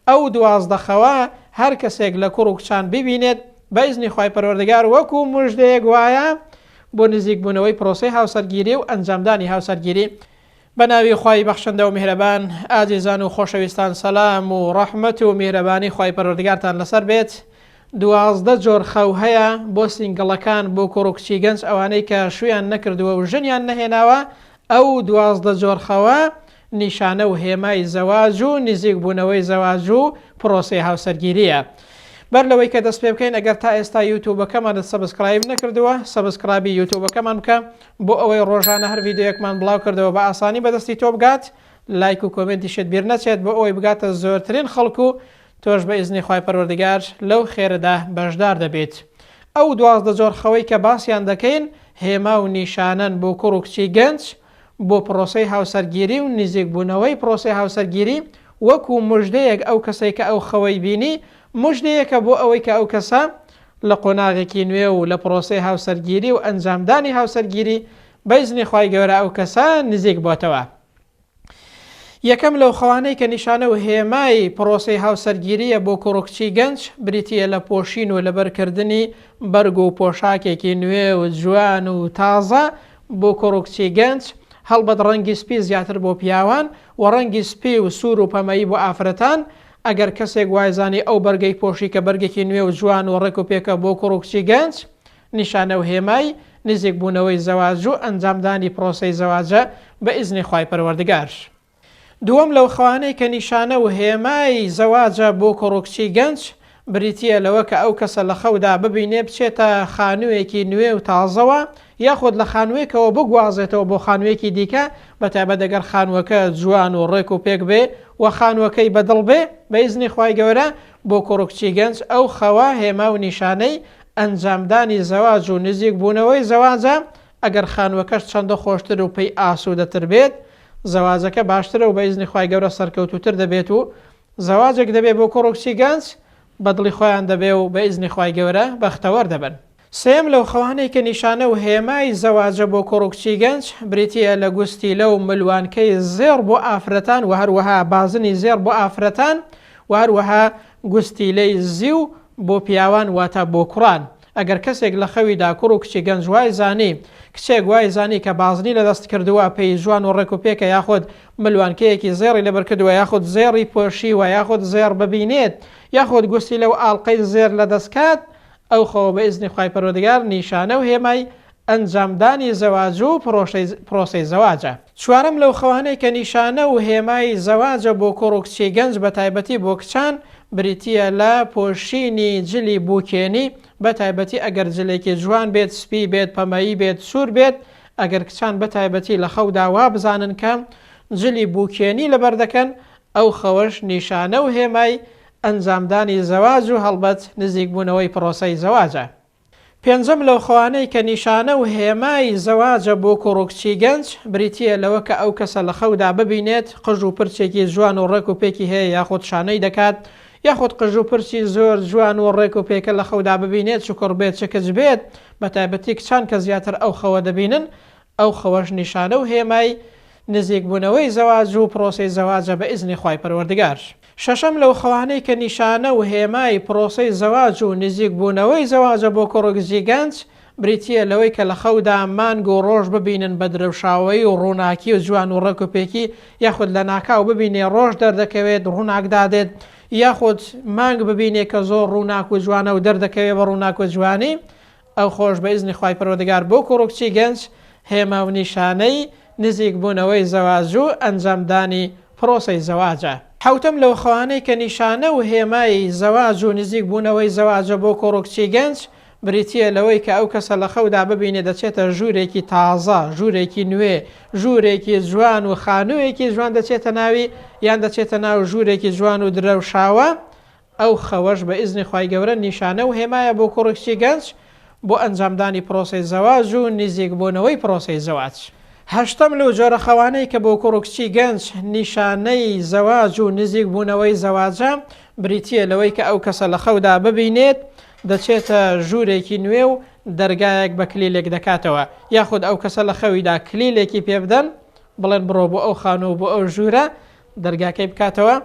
ئەو 12 خەوە هەر کەسێک لە کوڕ و کچان ببینێت بە ئیزنی خوای پەروەردگار وەکو مژدەیەک وایە بۆ نزیک بوونەوەی پرۆسەی هاوسەرگیری و ئەنجامدانی هاوسەرگیری. بە ناوی خوای بەخشندە و میهرەبان ئازیزان و خۆشەویستان سەلام و ڕەحمەت و میهرەبانی خوای پەروەردگارتان لەسەر بێت 12 جۆر خەو هەیە بۆ سینگڵەکان بۆ کوڕ و کچی گەنج ئەوانەی کە شویان نەکردووە و ژنیان نەهێناوە ئەو 12 جۆر خەوە نیشانە و هێمای زەواج و نزیک بوونەوەی زەواج و پرۆسەی هاوسەرگیرییە. بەر لەوەی کە دەست پێ بکەین ئەگەر تا ئێستا یوتوبەکەمانت subscribe نەکردووە subscribe ی یوتوبەکەمان بکە بۆ ئەوەی ڕۆژانە هەر ڤیدیۆیەکمان بڵاو کردەوە بە ئاسانی بەدەستی تۆ بگات لایک و کۆمێنتیشت بیر نەچێت بۆ ئەوەی بگاتە زۆرترین خەڵک و تۆش بە ئیزنی خوای پەروەردگار لەو خێرەدا بەشدار دەبیت. ئەو 12 جۆر خەوەی کە باسیان دەکەین هێما و نیشانەن بۆ کوڕ و کچی گەنج بۆ پڕۆسەی هاوسەرگیری و نزیکبوونەوەی پڕۆسەی هاوسەرگیری وەکو مژدەیەک ئەو کەسەی کە ئەو خەوەی بینی مژدەیەکە بۆ ئەوەی کە ئەو کەسە لە قۆناغێکی نوێ و لە پڕۆسەی هاوسەرگیری و ئەنجامدانی هاوسەرگیری بە ئیزنی خوای گەورە ئەو کەسە نزیک بۆتەوە. یەکەم لەو خەوانەی کە نیشانە و هێمای پڕۆسەی هاوسەرگیرییە بۆ کوڕ و کچی گەنج، بریتییە لە پۆشین و لەبەرکردنی بەرگ و پۆشاکێکی نوێ و جوان و تازە بۆ کوڕ و کچی گەنج، هەڵبەت ڕەنگی سپی زیاتر بۆ پیاوان و ڕەنگی سپی و سوور و پەمەیی بۆ ئافرەتان، ئەگەر کەسێک وایزانی ئەو بەرگەی پۆشی کە بەرگێکی نوێ و جوان و ڕێک و پێکە بۆ کوڕ و کچی گەنج، نیشانە و هێمای نزیکبوونەوەی زەواج و ئەنجامدانی پرۆسەی زەواجە بە ئیزنی خوای پەروەردگار. دووەم لەو خەوانەی کە نیشانە و هێمای زەواجە بۆ کوڕ و کچی گەنج، بریتییە لەوە کە ئەو کەسە لە خەودا ببینێ بچێتە خانووێکی نوێ و تازەوە یاخود لە خانووێکەوە بگوازێتەوە بۆ خانووێکی دیکە بەتایبەت ئەگەر خانووەکە جوان و ڕێک و پێک بێ و خانووەکەی بە دڵ بێ بە ئیزنی خوای گەورە بۆ کوڕ و کچی گەنج ئەو خەوە هێما و نیشانەی ئەنجامدانی زەواج و نزیک بوونەوەی زەواجە، ئەگەر خانووەکەش چەندە خۆشتر و پێی ئاسوودەتر بێت زەواجەکە باشترە و بە ئیزنی خوای گەورە سەرکەوتووتر دەبێت و زەواجێک دەبێت بۆ کوڕ و کچی گەنج بە دڵی خۆیان دەبێ و بە ئیزنی خوای گەورە بەختەوەر دەبن. سێیەم لەو خەوانەی کە نیشانە و هێمای زەواجە بۆ کوڕ و کچی گەنج بریتییە لە گوستیلە و ملوانکەی زێڕ بۆ ئافرەتان و هەروەها بازنی زێڕ بۆ ئافرەتان و هەروەها گوستیلەی زیو بۆ پیاوان واتە بۆ کوڕان. ئەگەر کەسێک لە خەویدا کوڕ و کچی گەنج وای زانی، کچێک وای زانی کە بازنی لە دەست کردووە پێی جوان و ڕێک و پێکە یاخود ملوانکەیەکی زێڕی لەبەر کردووە یاخود زێڕی پۆشیوە یاخود زێڕ ببینێت یاخود گوستیلە و ئاڵقەی زێر لە دەست کات ئەو خەوە بە ئیزنی خوای پەروەردگار نیشانە و هێمای ئەنجامدانی زەواج و پرۆسەی زەواجە. چوارەم لەو خەوانەی کە نیشانە و هێمای زەواجە بۆ کوڕ و کچی گەنج بەتایبەتی بۆ کچان بریتییە لە پۆشینی جلی بووکێنی بەتایبەتی ئەگەر جلێکی جوان بێت سپی بێت پەمەیی بێت سوور بێت ئەگەر کچان بەتایبەتی لە خەودا وابزانن کە جلی بووکێنی لەبەر دەکەن ئەو خەوەش نیشانە و هێمای ئەنجامدانی زەواج و هەڵبەت نزیکبوونەوەی پرۆسەی زەواجە. پێنجەم لەو خەوانەی کە نیشانە و هێمای زەواجە بۆ کوڕ و کچی گەنج، بریتییە لەوە کە ئەو کەسە لە خەودا ببینێت قژ و پرچێکی جوان و ڕێک و پێکی هەیە یاخود شانەی دەکات، یاخود قژ و پرچی زۆر جوان و ڕێک و پێکە لە خەودا ببینێت چ کوڕ بێت چ کچ بێت، بەتایبەتی کچان کە زیاتر ئەو خەوە دەبینن، ئەو خەوەش نیشانە و هێمای نزیکبوونەوەی زەواج و پرۆسەی زەواجە بە ئیزنی خوای پەروەردگار. شەشەم لەو خەوانەی کە نیشانە و هێمای پرۆسەی زەواج و نزیکبوونەوەی زەواجە بۆ کوڕ و کچی گەنج، بریتییە لەوەی کە لە خەودا مانگ و ڕۆژ ببینن بە درەوشاوەیی و ڕووناکی و جوان و ڕێک و پێکی، یاخود لەناکاو ببینێ ڕۆژ دەردەکەوێت ڕووناک دادێت، یاخود مانگ ببینێ کە زۆر ڕووناک و جوانە و دەردەکەوێ بە ڕووناک و جوانی، ئەو خۆش بە ئیزنی خوای پەروەردگار بۆ کوڕ و کچی گەنج هێما و نیشانەی نزیک بوونەوەی زەواج و ئەنجام دانی پرۆسەی زەواجە. حەوتەم لەو خەوانەی کە نیشانە و هێمای زەواج و نزیک بوونەوەی زەواجە بۆ کوڕ و کچی گەنج بریتییە لەوەی کە ئەو کەسە لە خەودا ببینێ دەچێتە ژوورێکی تازە، ژوورێکی نوێ، ژوورێکی جوان و خانووێکی جوان دەچێتە ناوی یان دەچێتە ناو ژوورێکی جوان و درەوشاوە، ئەو خەوەش بە ئیزنی خوای گەورە نیشانە و هێمایە بۆ کوڕ و کچی گەنج بۆ ئەنجامدانی پرۆسەی زەواج و نیزیک بوونەوەی پرۆسەی زەواج. هەشتەم لەو جۆرە خەوانەی کە بۆ کوڕ و کچی گەنج نیشانەی زەواج و نیزیک بوونەوەی زەواجە بریتییە لەوەی کە ئەو کەسە لە خەودا ببینێت دەچێتە ژوورێکی نوێ و دەرگایەک بە کلیلێک دەکاتەوە یاخود ئەو کەسە لە خەویدا کلیلێکی پێ بدەن بڵێن بڕۆ بۆ ئەو خانوو و بۆ ئەو ژوورە دەرگاکەی بکاتەوە.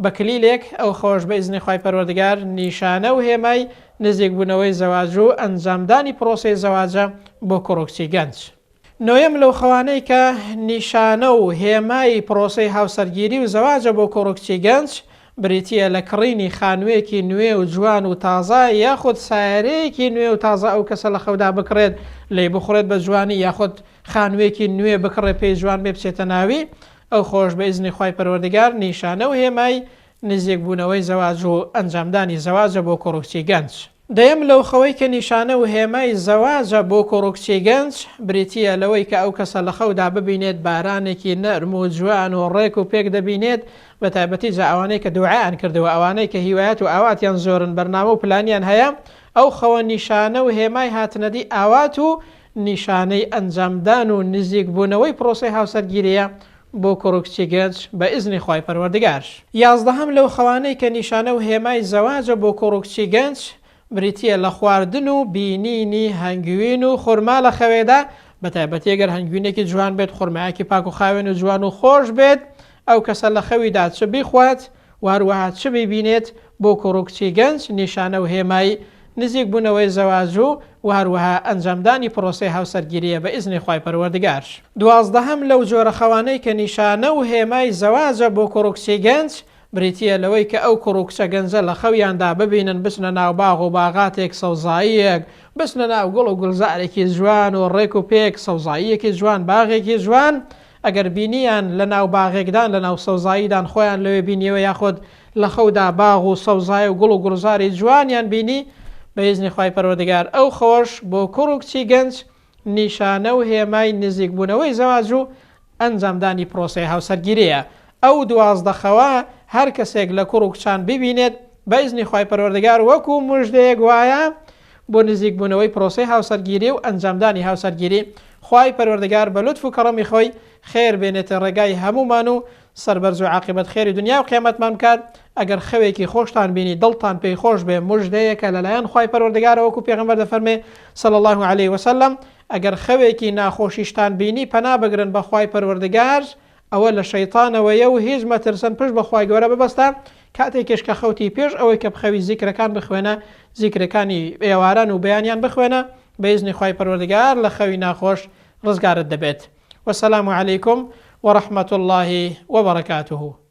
بە کلیلێک، ئەو خەوەش بە ئیزنی خوای پەروەردگار نیشانە و هێمای نزیکبوونەوەی زەواج و ئەنجامدانی پرۆسەی زەواجە بۆ کوڕ و کچی گەنج. نۆیەم لەو خەوانەی کە نیشانە و هێمای پرۆسەی هاوسەرگیری و زەواجە بۆ کوڕ و کچی گەنج، بریتییە لە کڕینی خانووێکی نوێ و جوان و تازە یاخود سایەرەیەکی نوێ و تازە ئەو کەسە لە خەودا بکڕێت لێی بخوڕێت بە جوانی یاخود خانووێکی نوێ بکڕێ پێی جوان بێ بچێتە ناوی ئەو خۆش بە ئیزنی خوای پەروەردگار نیشانە و هێمای نزیک بوونەوەی زەواج و ئەنجامدانی زەواجە بۆ کوڕ و کچی گەنج. دەیەم لەو خەوەی کە نیشانە و هێمای زەواجە بۆ کوڕ و کچی گەنج، بریتییە لەوەی کە ئەو کەسە لە خەودا ببینێت بارانێکی نەرم و جوان و ڕێک و پێک دەبینێت، بە تایبەتی جا ئەوانەی کە دوعایان کردووە، ئەوانەی کە هیوایەت و ئاواتیان زۆرن، بەرنامە و پلانیان هەیە، ئەو خەوە نیشانە و هێمای هاتنەدی ئاوات و نیشانەی ئەنجامدان و نزیک بوونەوەی پرۆسەی هاوسەرگیرییە بۆ کوڕ و کچی گەنج بە ئیزنی خوای پەروەردگار. یازدەهەم لەو خەوانەی کە نیشانە و هێمای زەواجە بۆ کوڕ و کچی گەنج، بریتییە لە خواردن و بینینی هەنگوین و خورما لە خەوێدا، بەتایبەتی گەر هەنگوینێکی جوان بێت، خورمایەکی پاک و خاوێن و جوان و خۆش بێت، ئەو کەسە لە خەویدا چ بیخوات و هەروەها چ بیبینێت بۆ کوڕ و کچی گەنج نیشانە و هێمای نزیک بوونەوەی زەواج و و هەروەها ئەنجامدانی پرۆسەی هاوسەرگیرییە بە ئیزنی خوای پەروەردگار. دوازدەهەم لەو جۆرە خەوانەی کە نیشانە و هێمای زەواجە بۆ کوڕ و کچی گەنج، بریتییە لەوەی کە ئەو کوڕ و کچە گەنجە لە خەویاندا ببینن بچنە ناو باغ و باغاتێک سەوزاییەک، بچنە ناو گوڵ و گوڵزارێکی جوان و ڕێک و پێک، سەوزاییەکی جوان، باغێکی جوان، ئەگەر بینیان لە ناو باغێکدان، لە ناو سەوزاییدان خۆیان لەوێ بینیوە یاخود لە خەودا باغ و سەوزای و گوڵ و گوڵزاری جوانیان بینی، بە ئیزنی خوای پەروەردگار ئەو خەوەش بۆ کوڕ و کچی گەنج نیشانە و هێمای نزیکبوونەوەی زەواج و ئەنجامدانی پرۆسەی هاوسەرگیرییە. ئەو 12 خەوە هەر کەسێک لە کوڕ و کچان بیبینێت بە ئیزنی خوای پەروەردگار وەکو مژدەیەک وایە بۆ نزیکبوونەوەی پرۆسەی هاوسەرگیری و ئەنجامدانی هاوسەرگیری، خوای پەروەردگار بە لوتف و کەڕەمی خۆی خێر بێنێتە ڕێگای هەموومان و سەربەرز و عاقیبەت خێری دونیا و قیامەتمان بکات، ئەگەر خەوێکی خۆشتان بینی دڵتان پێی خۆش بێ موژدەیەکە لەلایەن خوای پەروەردگارەوە وەکو پێغەمبەر دەفەرمێ صلی اللە علیە وسلم ئەگەر خەوێکی ناخۆشیشتان بینی پەنا بگرن بە خوای پەروەردگار ئەوە لە شەیتانەوەیە و هیچ مەترسن پشت بە خوای گەورە ببەستە کاتێکیش کە خەوتی پێش ئەوەی کە بخەوی زیکرەکان بخوێنە زیکرەکانی ئێواران و بەیانیان بخوێنە بە ئیزنی خوای پەروەردگار لە خەوی ناخۆش ڕزگارت دەبێت. والسلام علیکم ورحمة اللە وبرکاته.